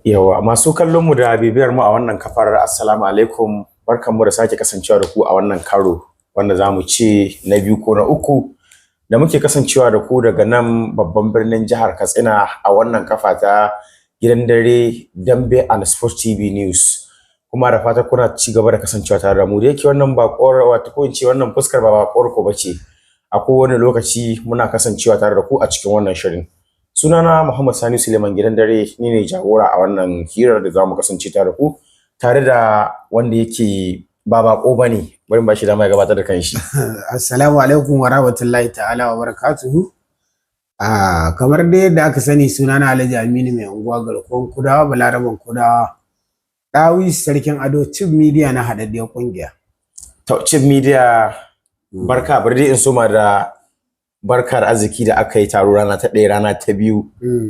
Yawa masu kallon mu da bibiyar mu a wannan kafar, assalamu alaikum, barkanmu da sake kasancewa da ku a wannan karo wanda zamu ce na biyu ko na uku da muke kasancewa da ku daga nan babban birnin jihar Katsina a wannan kafa ta Gidan Dare Dambe and Sports TV News. Kuma da fatan kuna ci gaba da kasancewa tare da mu. Da yake wannan bakuwar, wato ko in ce wannan fuskar ba bakuwar ku bace, a kowane lokaci muna kasancewa tare da ku a cikin wannan shirin. Sunana Muhammad Sani Suleiman Gidan Dare, ni ne jagora a wannan hirar da zamu kasance tare da ku, tare da wanda yake ba bako bane. Bari mu bashi dama ya gabatar da kanshi. Assalamu alaikum wa rahmatullahi ta'ala wa barakatuhu. Ah, kamar dai yadda aka sani, sunana Alhaji Aminu Mai Unguwa, garkuwan Kudawa, Balaraban Kudawa, Ɗawi Sarkin Ado, Chief Media na haɗaɗɗiyar ƙungiya. To, Chief Media, barka. Bari dai in soma da barkar arziki da aka yi taro rana ta ɗaya, rana ta biyu,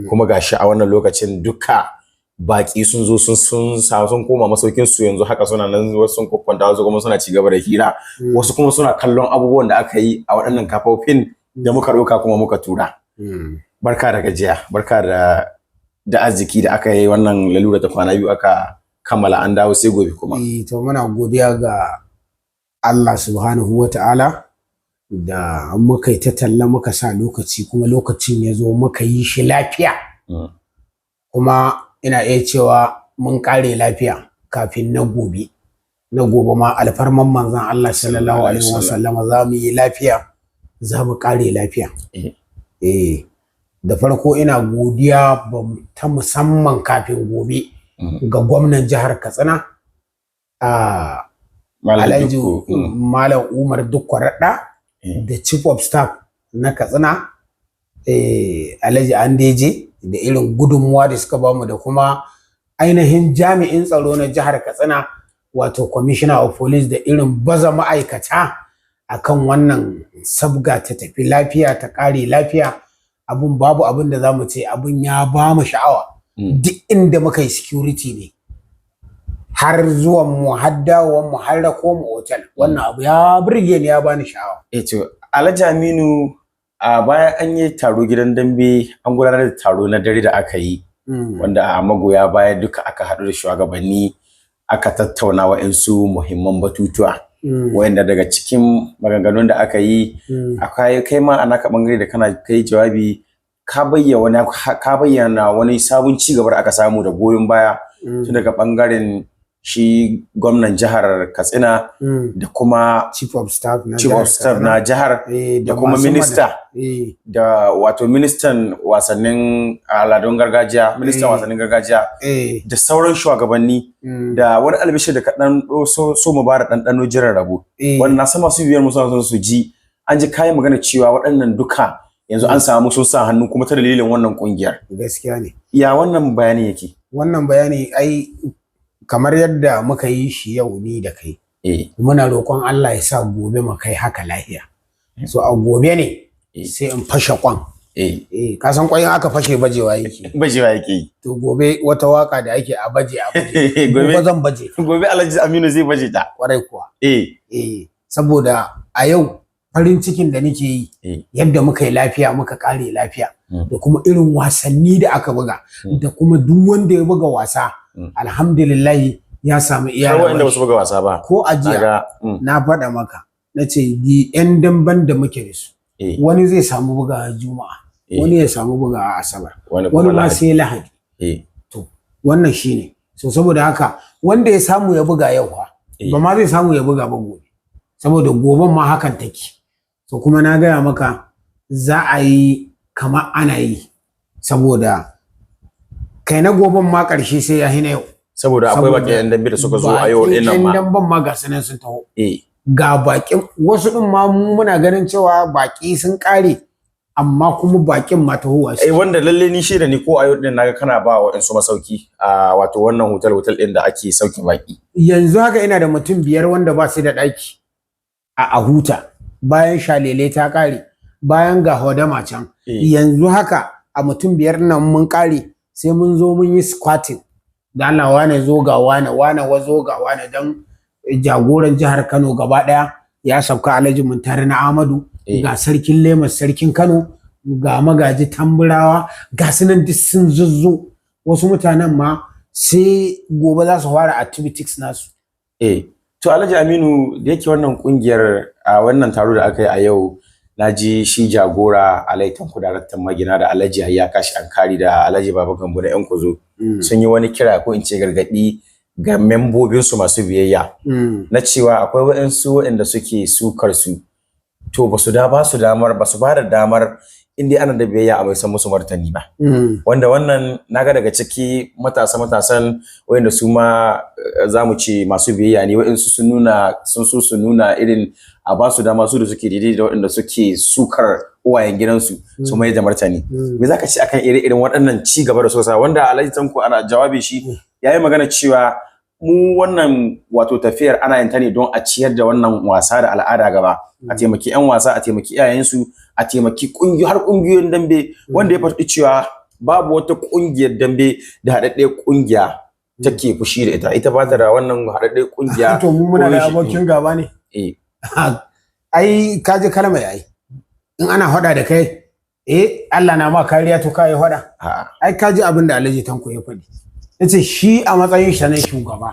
kuma gashi a wannan lokacin duka baki sun zo sun koma masaukin su. Yanzu haka suna nan, wasu sun kwanta, wasu kuma suna ci gaba da hira, wasu kuma suna kallon abubuwan da aka yi a waɗannan kafofin da muka ɗauka kuma muka tura. Barka da gajiya, barka da arziki da aka yi wannan lalura ta kwana 2 aka kammala, an dawo sai gobe kuma. Eh, to muna godiya ga Allah subhanahu wa ta'ala da muka yi ta talla, muka sa lokaci, kuma lokacin ya zo muka yi shi lafiya. Kuma ina iya cewa mun kare lafiya kafin na gobe. Na gobe ma alfarman manzon Allah sallallahu alaihi wasallama za mu yi lafiya, za mu kare lafiya. Eh, da farko ina godiya ta musamman kafin gobe ga gwamnan jihar Katsina, a Malam Alhaji Dikko, Malam Umar Dikko Radda, da Chief of Staff na Katsina, Alhaji Andeje, da irin gudunmuwa da suka bamu, da kuma ainihin jami'in tsaro na jihar Katsina, wato Commissioner of Police, da irin baza ma'aikata akan wannan sabga ta tafi lafiya ta ƙare lafiya. Abun babu abin da za mu ce, abun ya ba mu sha'awa. Duk inda muka yi, security ne, har zuwan mu, har dawowan mu, har rako mu otal. Wannan abu ya burge ni, ya bani sha'awa. Eh, to Alhaji Aminu, a bayan an yi taro Gidan Dambe, an gudanar da taro na dare da aka yi wanda a magoya baya duka aka haɗu da shugabanni, aka tattauna wa'insu muhimman batutuwa, wa'inda daga cikin maganganun da aka yi akwai kai ma a naka bangare da kana kai jawabi, ka bayyana wani sabon ci gaba da aka samu da goyon baya tun daga bangaren shi gwamnan jihar Katsina da kuma Chief of Staff na Chief jihar of Staff Katsina. na jihar da kuma masu minista da wato ministan wasannin al'adun gargajiya, ministan wasannin gargajiya da sauran shugabanni, da wani albishir da kaɗan so mu bara ɗanɗano jiran rabo, wannan na san masu biyar mu suna son su ji. An ji kayan magana cewa waɗannan duka yanzu an samu sun sa hannu kuma ta dalilin wannan ƙungiyar. Gaskiya ne. Ya wannan bayani yake? Wannan bayani ai kamar yadda muka yi shi yau ni da kai, muna roƙon Allah ya sa gobe mu kai haka lafiya. So a gobe ne sai in fashe kwan. Eh, ka san kwan aka fashe bajewa yake. Bajewa yake yi. To gobe wata waka da ake a baje a baje, gobe gobe zan baje. Gobe Alhaji Aminu zai baje ta. Kwarai kuwa. Eh, saboda a yau farin cikin da nake yi, yadda muka yi lafiya muka kare lafiya, da kuma irin wasanni da aka buga, da kuma duk wanda ya buga wasa, alhamdulillahi ya samu iya Har waɗanda rabon ba su shi. buga wasa ba. Ko a jiya Naga, na faɗa maka, na ce di yan damben da muke da su, wani zai samu bugawa Juma'a, wani ya samu bugawa Asabar, wani kuma wani ma Lahadi. sai Lahadi. To wannan shine. So saboda haka wanda ya samu ya buga yau fa, ba ma zai samu ya buga ba gobe, saboda goben ma hakan take. So kuma na gaya maka za a yi kama ana yi, saboda kai na goben ma ƙarshe sai ya hina yau. Saboda akwai Saboda baƙin yan dambe da suka zo a yau baƙin ɗin nan yan ma. damben ma ga su nan sun taho. Ga baƙin wasu ɗin ma mu muna ganin cewa baƙi sun ƙare, amma kuma baƙin ma tahowa Eh, su. wanda lalle ni shaida ne, ko a yau din naga kana ba wa su masauki a wato wannan hotel hotel din da ake sauke baki. Yanzu haka ina da mutum 5 wanda ba su da ɗaki a Ahuta, bayan shalele ta ƙare, bayan ga hodama can. Yanzu haka a mutum 5 nan mun ƙare, sai mun zo mun yi squatting da Allah, wane zo ga wane, wane wa zo ga wane, don jagoran jihar Kano gaba ɗaya ya sauka, Alhaji Muntari na Amadu, ga Sarkin Lemas, Sarkin Kano, ga Magaji Tamburawa, ga su nan duk sun zuzzo. Wasu mutanen ma Sai gobe za su fara activities nasu. To Alhaji Aminu, da yake wannan kungiyar, a wannan taro da aka yi a yau, na ji shi jagora Alhaji Tanko daraktan magina da Alhaji Hayya Kashi Ankari da Alhaji Baba Gambo na yan kuzo sun yi wani kira, ko in ce gargadi, ga membobinsu masu biyayya na cewa akwai waɗansu waɗanda suke sukar su, to ba su da ba su damar, ba su ba da damar in dai ana da biyayya a mai san musu martani ba. Wanda wannan naga daga ciki matasa, matasan wayanda su ma za mu ce masu biyayya ne, waɗansu sun nuna sun so su nuna irin a ba su dama su da suke daidai da waɗanda suke sukar uwayen gidansu su mai da martani. Me zaka ce akan ire-iren waɗannan ci gaba da suka sa, wanda Alhaji Tanko ana jawabi shi yayi magana cewa mu wannan wato tafiyar ana yin ta ne don a ciyar da wannan wasa da al'ada gaba, a taimaki 'yan wasa, a taimaki iyayensu, a taimaki kungiyoyi, har kungiyoyin dambe, wanda ya faɗi cewa babu wata kungiyar dambe da haɗaɗɗiyar kungiya take fushi da ita, ita ba ta da wannan haɗaɗɗiyar kungiya. To mu muna da abokin gaba ne? Eh. Ai ka ji kalmar, ai in ana faɗa da kai, Allah na ma kariya, to kai faɗa? A'a. Ai ka ji abin da Alhaji Tanko ya faɗi, yace shi a matsayin shi na shugaba,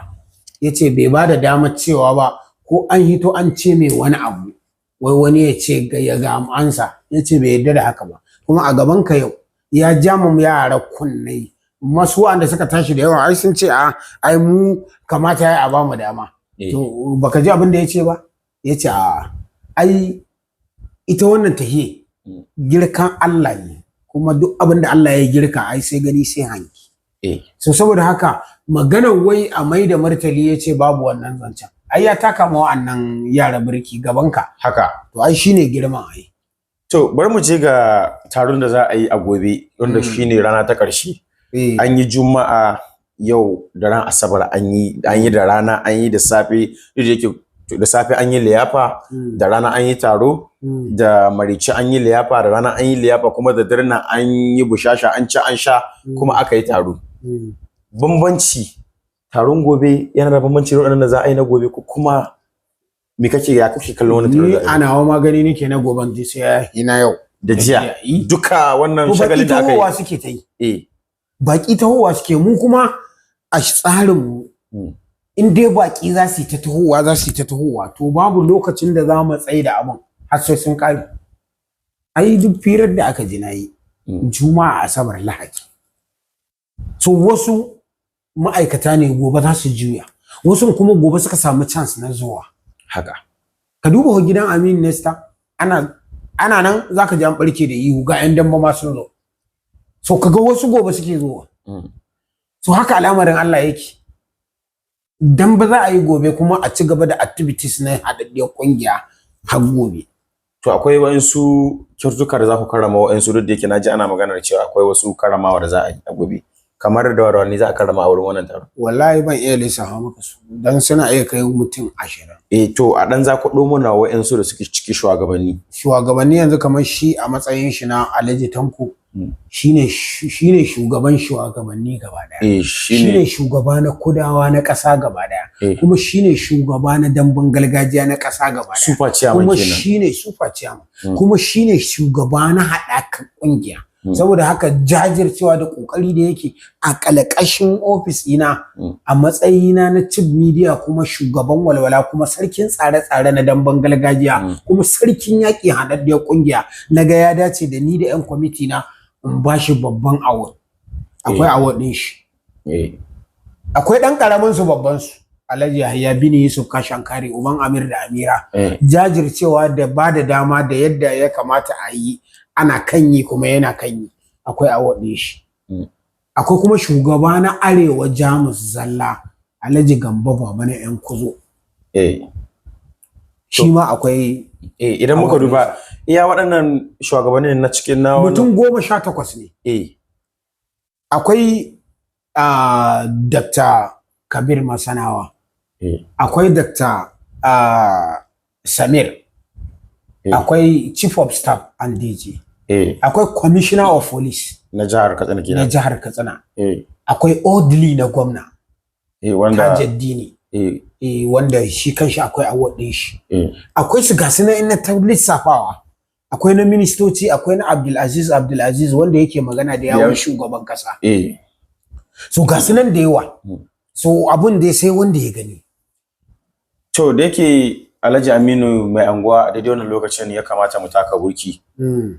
yace bai ba da damar cewa ba ko an hito an ce mai wani abu, wai wani ya ce ga ya ga ansa, yace bai yarda da haka ba. Kuma a gaban ka yau ya ja mu yara kunne, masu wanda suka tashi da yawa ai sun ce a ai mu kamata ya a ba mu dama. To baka ji abin da ya ce ba? Ya ce a ai ita wannan tahiye girkan Allah ne, kuma duk abin da Allah ya girka ai sai gani sai hanki. So saboda haka maganar wai a mai da martali, ya ce babu wannan zancen. Ai ya taka ma wa'annan yara birki gabanka. Haka. To ai shine girman ai. To bari mu je ga taron da za a yi a gobe, wanda shine rana ta ƙarshe. An yi Juma'a, yau da ran Asabar, an yi da rana, an yi da safe, duk da yake da safe an yi liyafa, da rana an yi taro, da marici an yi liyafa, da rana an yi liyafa, kuma da dare nan an yi bushasha, an ci an sha, kuma aka yi taro. Bambanci taron gobe yana da bambanci da waɗanda za a yi na gobe, ko kuma me kake, ya kake kallon wani taro Ni da za a yi? ana hawa magani nake na goben ji sai ya yi na yau. Da jiya duka wannan To baki shagalin da aka tahowa yi. suke ta yi. Baki tahowa suke, mu kuma a tsarin mu, in dai baki za su yi ta tahowa, za su yi ta tahowa, to babu lokacin da za mu tsaye da abin har sai sun kare. Ai duk firar da aka ji na yi Juma'a, Asabar, Lahadi, so wasu ma'aikata ne gobe za su juya, wasu kuma gobe suka samu chance na zuwa. Ka duba ko gidan Aminu Nesta, ana nan zaka ji an barke da ihu, ga 'yan damba ma sun zo. So kaga wasu gobe suke zuwa. So haka al'amarin Allah yake. Dan ba za a yi gobe kuma a ci gaba da activities na haɗaɗɗiyar ƙungiya har gobe. To akwai waɗansu kyautuka da za ku karrama waɗansu, duk da yake na ji ana maganar cewa akwai wasu karramawa da za a yi a gobe. Kamar da wani za a karrama a wurin wannan taron? Wallahi ban iya lissafa maka su, dan suna iya kai mutum 20. Eh, to a ɗan za ku ɗo mana waɗansu da suke ciki shugabanni. Shugabanni yanzu, kamar shi a matsayin shi na Alhaji Tanko, shine shugaban shugabanni gaba daya. Shine. Shine shugaba na Kudawa na ƙasa gaba daya. Kuma shine shugaba na damben gargajiya na ƙasa gaba daya. Super chairman Kuma kenan. shine super chairman. Kuma shine shugaba na haɗakar ƙungiya. Saboda haka jajircewa da ƙoƙari da yake a ƙalƙashin ofis ina a matsayina na chief media, kuma shugaban walwala, kuma sarkin tsare-tsare na damben gargajiya, kuma sarkin yaƙi haɗaɗɗiyar ƙungiya, na ga ya dace da ni da 'yan kwamiti na in ba shi babban award. Akwai award ɗin shi. Akwai ɗan ƙaramin su, babban su, Alhaji Yahaya bin Yusuf Kashankare, uban Amir da Amira. Jajircewa da ba da dama da yadda ya kamata a yi, ana kan yi kuma yana kan yi, akwai award ɗin shi. Akwai kuma shugaba na Arewa Jamus zalla, Alhaji Gambo Baba na yan kuzo. Shi ma akwai. Idan muka Award. duba iya waɗannan shugabannin na cikin na wannan- Mutum 18 ne. Akwai Dr. Kabir Masanawa. Akwai Dr. Samir. Akwai Chief of Staff and DG. Akwai Commissioner of Police Na jihar Katsina na kenan. jihar Katsina. Akwai Odili na gwamna, Wanda Tajaddini. Wanda shi kanshi akwai award din shi. Akwai su, gasu nan ina ta lissafawa. Akwai na ministoci, akwai na Abdulaziz Abdulaziz wanda yake magana da yawun shugaban kasa. So ga su nan da yawa. So abun dai sai wanda ya gani. To, da yake Alhaji Aminu Mai Anguwa, a daidai wannan lokacin ya kamata mu taka burki.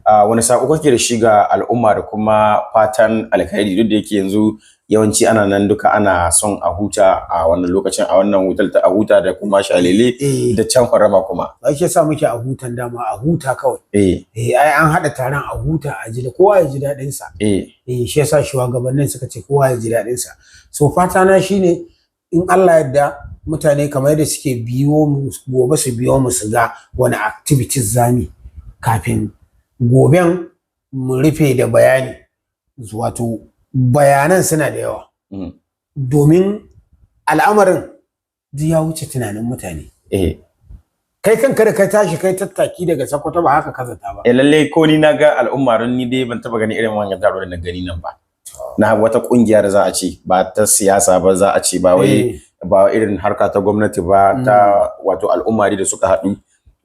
A wani sako kake da shi ga al'umma da kuma fatan alkhairi, duk da yake yanzu yawanci ana nan duka ana son a huta a wannan lokacin, a wannan hutar ta a huta da kuma shalele da can farama kuma? Ba shi yasa muke a hutan dama, a huta kawai. Eh, ai an haɗa taron a huta, a ji da kowa ya ji daɗin sa. Eh, shi yasa shugabannin suka ce kowa ya ji daɗin sa. So fata na shine, in Allah yarda, mutane kamar yadda suke biyo mu gobe, su biyo mu su ga wani activities zami kafin goben mu rufe da bayani. Wato bayanan suna da yawa, domin al'amarin duk ya wuce tunanin mutane. Kai kanka da ka tashi kai tattaki daga Sokoto, ba haka ka zata ba. Eh, lalle ko ni na ga al'umma, don ni dai ban taba ganin irin wannan taro da na gani nan ba, na wata kungiya da za a ce ba ta siyasa ba, za a ce ba wai ba irin harka ta gwamnati ba, ta wato al'umma dai da suka haɗu,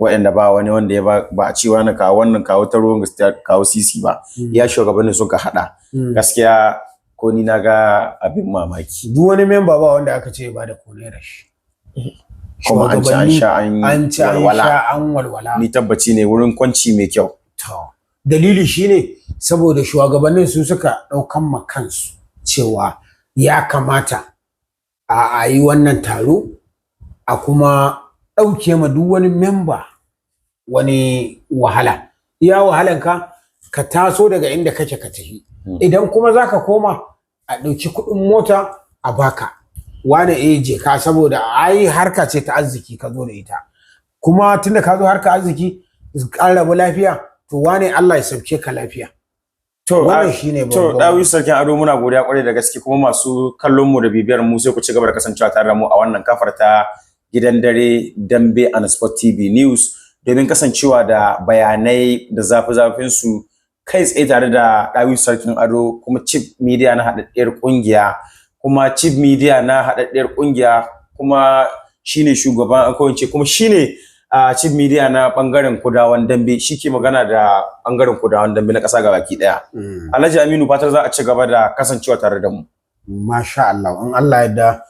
waɗanda ba wani wanda ya ba, ba a ce wani kawo wannan, kawo ta ruwan gaskiya, kawo sisi ba, ya shugabannin suka haɗa. Gaskiya ko ni na ga abin mamaki. Duk wani memba ba wanda aka ce ya bada ko naira shi. Kuma an ci an Shugabanni sha an an ci an walwala. sha an walwala. Ni tabbaci ne wurin kwanci mai kyau. To, dalili shine saboda shugabannin su suka ɗaukan ma kansu cewa ya kamata a yi wannan taro, a kuma ɗauke ma duk wani memba wani wahala. Iya wahalanka ka taso daga inda kake ka tafi. Idan kuma za ka koma, a ɗauki kuɗin mota a baka. Wane eh, je ka, saboda ai harka ce ta arziki ka zo da ita. Kuma tunda ka zo harka arziki, an rabu lafiya, to wane Allah ya sauke ka lafiya. To, Wannan shine to babban. Dawi Sarkin Ado, muna godiya kwarai da gaske. Kuma masu kallon mu da bibiyar mu, sai ku ci gaba da kasancewa tare da mu a wannan kafar ta Gidan Dare Dambe and Sport TV News, domin kasancewa da bayanai da zafi-zafin su kai tsaye tare da Dawi Sarkin Ado, kuma chief media na haɗaɗɗiyar ƙungiya, kuma chief media na haɗaɗɗiyar ƙungiya, kuma shine shugaban, ko in ce kuma shine a chief media na bangaren Kudawan Dambe, shi ke magana da bangaren Kudawan Dambe na ƙasa gabaki ɗaya. Alhaji Aminu, fatar za a ci gaba da kasancewa tare da mu. Masha Allah, in Allah ya da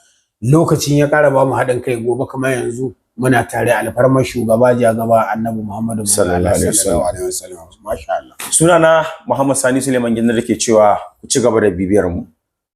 lokacin ya ƙara ba mu haɗin kai, gobe kamar yanzu muna tare, alfarmar shugaba jagaba Annabi Muhammadu Sallallahu alaihi wasallam. Sallallahu alaihi wasallam. Masha Allah. Sunana Muhammad Sani Suleiman Gidan da ke cewa ku ci gaba da bibiyar mu.